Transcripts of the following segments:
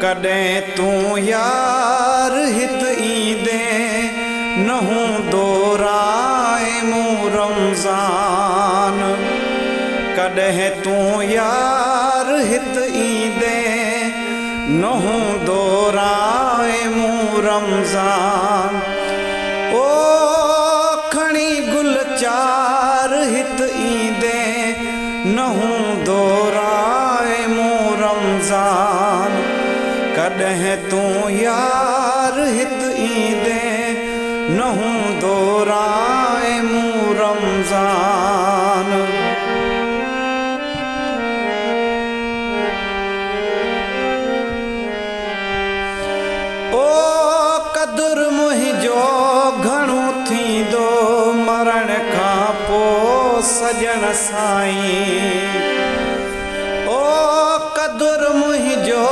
ڪڏهن تون يار هت ايندين، نه هوندو راهه مون رمضان. ڪڏهن تون يار هت ايندين، نه هوندو راهه مون رمضان. او کڻي گل چار هت ايندين، نه هوندو راء مون رمضان. ڪڏهن تون يار هت ايندين، نه هوندو راء مون رمضان. او قدر منهنجو گهڻو ٿيندو مرڻ کان پو سڄڻ سائين. او قدر منهنجو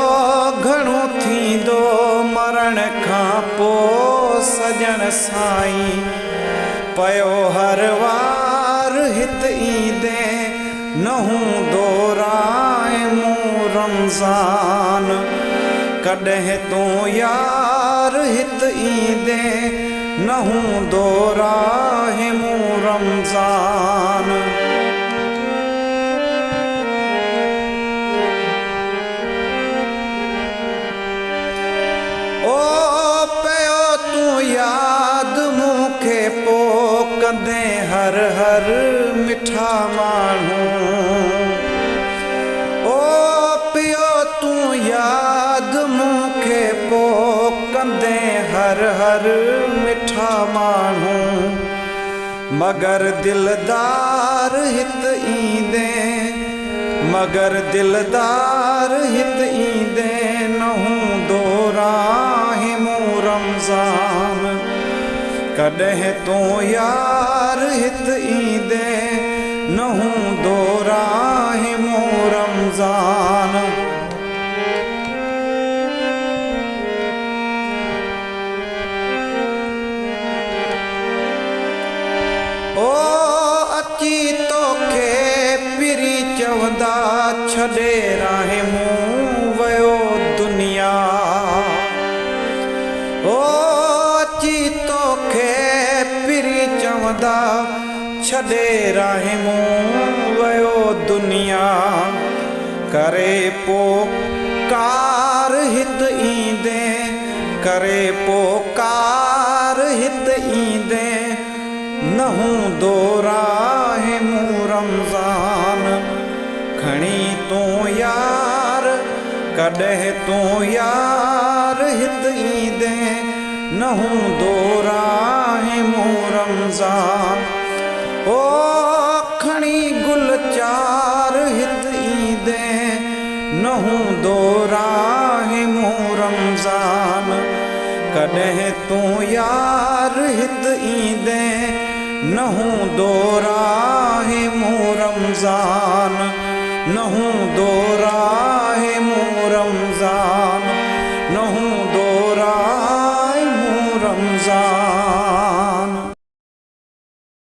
گهڻو ٿيندو مرڻ کان پو سڄڻ سائين. پيو هر وار هت ايندين نه هوندو راء مون رمضان. ڪڏهن تون يار هت ايندين نه هوندو راء مون رمضان. او پيو تون ياد مون کي پو ڪندين هر هر مٺا ماڻهو. او پيو تون ياد مون کي پو ڪندين هر هر مٺا ماڻهو. مگر دلدار هت ايندين، مگر دلدار هت ايندين، نه هوندو راهه مون رمضان. ڪڏهن تون يار هت ايندين، نه هوندو راهه مون رمضان. او اچي توکي پرين چوندا ڇڏي راهه مون ويو دنيا. او اچي توکي پرين چوندا ڇڏي راهه مون ويو دنيا. ڪري پوڪار هت ايندين، ڪري پوڪار هت ايندين، نه هوندو راهه مون رمضان. کڻي تون يار، ڪڏهن تون يار هت ايندين، نه هوندو راهه مون رمضان. او کڻي گل چار هت ايندين، نه هوندو راهه مون رمضان. ڪڏهن تون يار هت ايندين، نه هوندو راهه مون رمضان. نه هوندو راهه.